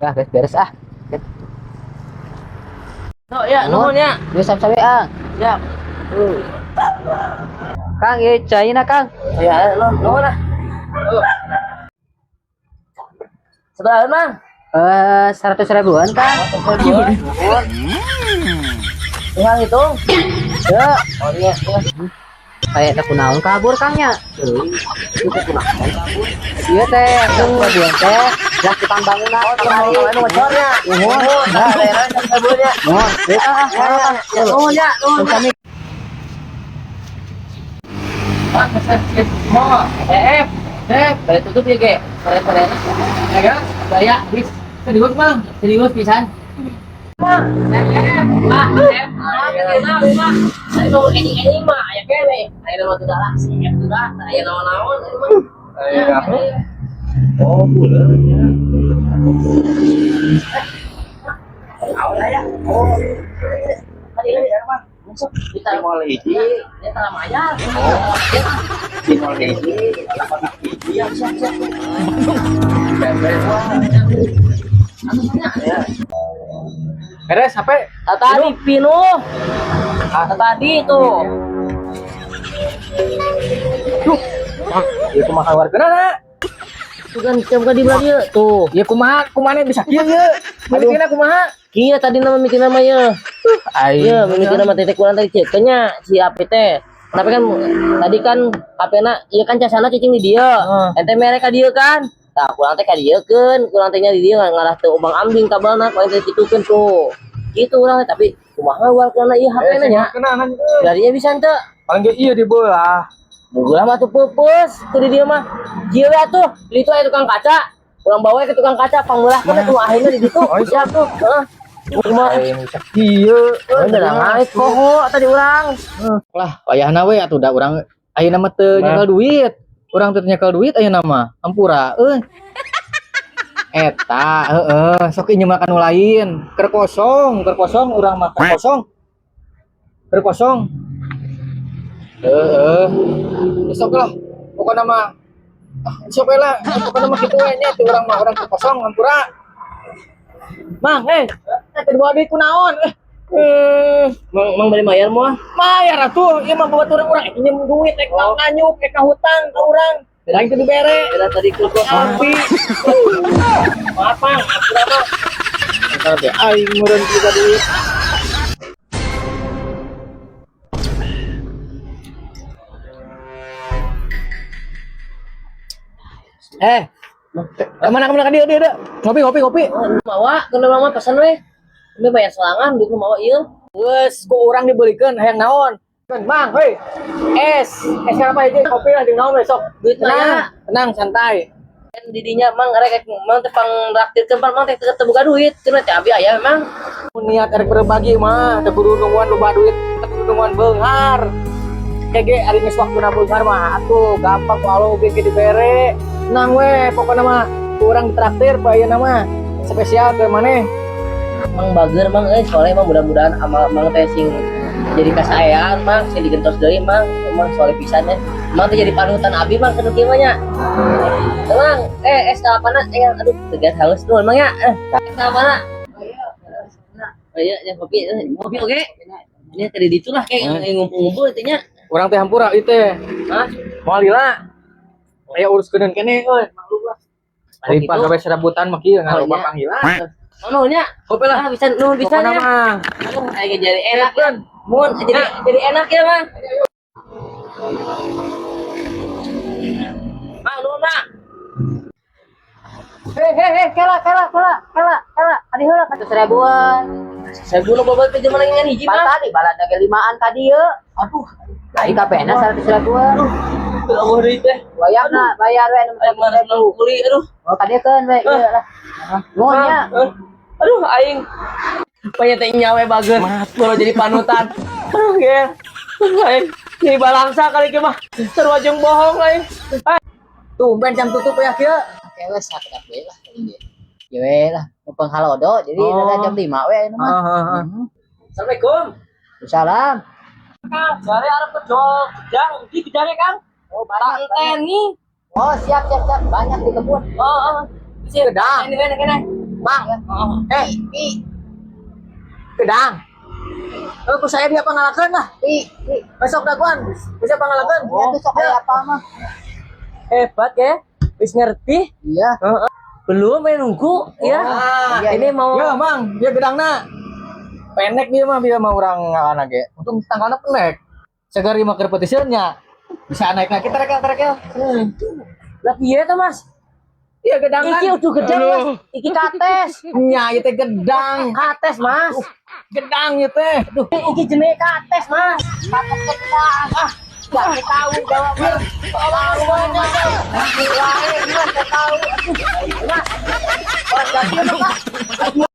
Ah, geus beres ah. Oh ya, nuhun ya. Yuk sami-sami ah. Siap. Kang, ieu caina Kang. Ya, nuhun, nuhun ah. Seberapa, Mang? Eh, 100 ribuan Kang. Tinggal hitung. Ya, Oh iya, kayak teh kunaon kabur Kang nya. Iya teh, ribuan teh, lah tukang bangunan kamari. Anu ngecornya. Nuhun. Nah, daerah sabunnya. Nuhun. Yuk Kang ah, Ya, ya, nuhun ya, nuhun. Sami. Pak, mau EF, EF, balik tutup ya, Ge. Sore-sore. Ya kan? Gaya, bis. Serius, Mang. Serius pisan. Mang, EF, Pak, EF. Pak, saya mau ending-ending mah, aya kene. Aya nama tuh lah, si F tuh lah, aya naon-naon ini mah. Aya. Oh, bulan ya. Naon aya? Oh. Tadi lagi ya, Mang. Masuk kita Nol hiji, dia telah mayar. nol hiji, delapan hiji. Siap, siap, siap. Beres wah. Ya. Beres HP. Tadi pinuh. Tadi tuh. Ieu kumaha wargana? Tuh kan jam di belah dia tuh. Ieu kumaha kumaha bisa kieu ieu? Mimitina kumaha? Kia tadi nama mikir namanya. Aing. Iya, mikir nama titik kurang tadi cek nya si HP teh. Tapi kan tadi kan HP na iya kan casana cicing di dia. Heeh. Ente mereka dia kan. Tah kurang teh ka dieu keun, kurang teh nya di dia ngarah teu obang ambing kabelna ku ente kitukeun tuh. Gitu urang teh tapi kumaha wargana ieu HP na nya. Kenalan Darinya bisa henteu. Paling ge ieu dibelah. Belah mah tuh pupus, tuh di dia mah. Kieu we atuh, di itu aya tukang kaca. Urang bawa ke tukang kaca pangbeulahkeun atuh akhirnya di ditu. Siap tuh. Heeh. Kumaha? Aing bisa kieu. Udah ngait poho tadi urang. Lah, wayahna we atuh da urang ayeuna mah teu nyekel duit. Urang teu nyekel duit ayeuna mah. Hampura euy. Eta, heeh, sok injem makan nu lain. Keur kosong urang mah keur kosong. Keur kosong. Heeh. Sok lah, pokona mah ah, sok we lah, pokona mah kitu we nya teu urang mah urang keur kosong hampura. Mang, eh teu dibawa duit kunaon? Mang mang bari mayar moal. Mayar atuh, ieu mah babaturan urang injem duit ek oh. Nganyuk ek hutang ka urang. Lain teu dibere. Kira tadi keur kosong. Api. Maaf, Mang. Hampura, Mang. Entar teh aing meureun juga duit. Eh, kemana ka dieu dieu dieu. Ngopi ngopi ngopi. Oh, mawa, keun mama pesan we. Ini bayar selangan duit nu mawa ieu. Geus ku urang dibelikeun hayang naon? Keun, Mang, heuy. Es, es apa hiji kopi lah jeung naon we sok. Duit Tenang, mah tenang santai. Kan didinya mang rek mang teh pangraktirkeun pan mang teh teu boga duit. Keun teh abi aya memang. Mun niat erek berbagi mah teu kudu nungguan loba duit, teu kudu nungguan beunghar. Kege ari geus waktuna beunghar mah atuh gampang ku alo ge dibere. Tenang we pokona mah ku urang ditraktir ku ayeuna mah spesial ke maneh. Mang bager mang euy soleh mang mudah-mudahan amal mang teh sing jadi kasaean mang sing digentos deui mang mang soleh pisan ya. Mang teh jadi panutan abi mang kudu kieu mah nya. Mang es kalapana aduh tegas halus nuhun mang ya. Es kalapana. Oh iya, ya kopi, kopi oke. Ini tadi ditu lah kayak ngumpul-ngumpul intinya. Urang teh hampura ieu teh. Hah? Moal lila. Aya uruskeun keneh euy, maklum lah. Oh, Ari pas gitu. gawe serabutan mah kieu Oh, ngaloba iya. panggilan. Oh, nuhun nya. Kopi lah. Ah, bisa nuhun bisa Pokona nya. mah. Aduh, aing jadi enak ya. Mun jadi enak ya, Mang. Mang, nuhun, Mang. Hei, hei, hei, kela, kela, kela, kela, kela. Tadi heula 100 ribuan. Saya bunuh babat pinjam lagi ngan hiji, Mang. Pan tadi balada ge limaan tadi ye. Aduh, Tadi KPN-na 100 ribuan. Allah deui teh. Wayahna bayar we Aing mana 600 ribu. kuli, aduh. Oh, tadi keun we ieu lah. Nuhun nya. Aduh, aing. Banyak teh nyawe bager. Baru jadi panutan. Aduh, ger. Aing jadi balangsa kali ke mah. Sarua jeung bohong aing. Tumben jam tutup ya kieu. Oke we sakedap we lah paling ge. Ieu we lah, numpang halodo jadi Oh. rada jam 5 we ayeuna mah. Heeh. Assalamualaikum. Salam. Kang, jare arep kerja kejang, di kejangnya Kang. Oh, banyak. Tanteni. Oh, siap, siap, siap. Banyak di kebun. Oh, oh. Gedang. Ini ini ini. Bang. Eh, gedang. Eh, ku saya dia pangalakeun lah. Besok daguan, bisa pangalakeun. Ya tuh sok aya apa mah. Hebat ya. Wis ngerti? Iya. Belum main nunggu ya. Ah, Iya, Ini mau Ya, Mang, dia gedangna. Pendek dia mah bieu mah urang ngawana ge. Untung tangkalna pendek. Segar ieu mah keur petisionnya. Bisa naik naik kita rek rek. Lah piye to, Mas? Iya gedang kan. Iki udah gedang, Mas. Iki kates. Nya ieu teh gedang. Kates, Mas. Gedang ieu teh. Duh, iki jenenge kates, Mas. Kates gedang. Ah, gak tahu jawab. Tolong semuanya. Wah, Mas, gak tahu. Aduh, Mas. Mas, ganti, Mas.